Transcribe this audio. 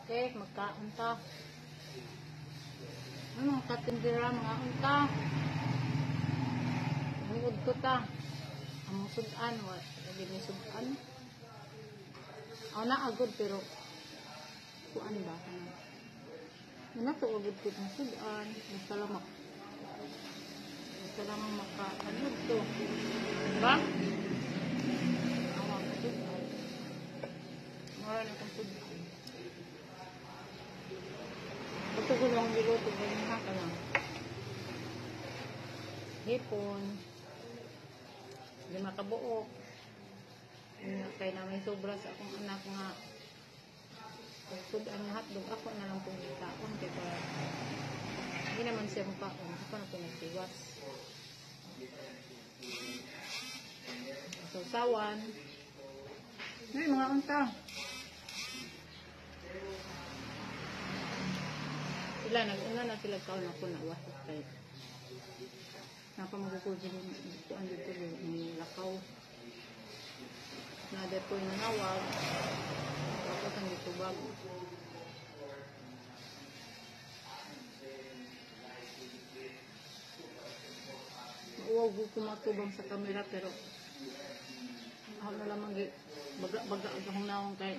Okay, magkaon ta. Ano, mga katindira, mga unta. Hungod ko ta. Among sudan, what? Hindi may sudan. Ako na agod, pero kuan ba? Ano? Ano to, agod ko ng sudan. Basta lang basta lang maka, ano to? Diba? Ang mga sudan. Mura na itong sudan. Ito ko lang giluto ganyan ha ka lang. Hipon. 5 ka buok. Yun, kay na may sobra sa akong anak nga sudan nga hotdog, ako na lang pong gitaon kay para hindi naman siya mukaon, ako na po nagtiwas. Sausawan. Ay, mga unta. Sila, nag-una na sila kaon, ako na wasak kay napamagukul din kuan dito ni lakaw. Na depo yung nawag. Tapos ang gitubag. Mauwaw ko matubang sa kamera pero ako na lamang baga-baga akong naong kay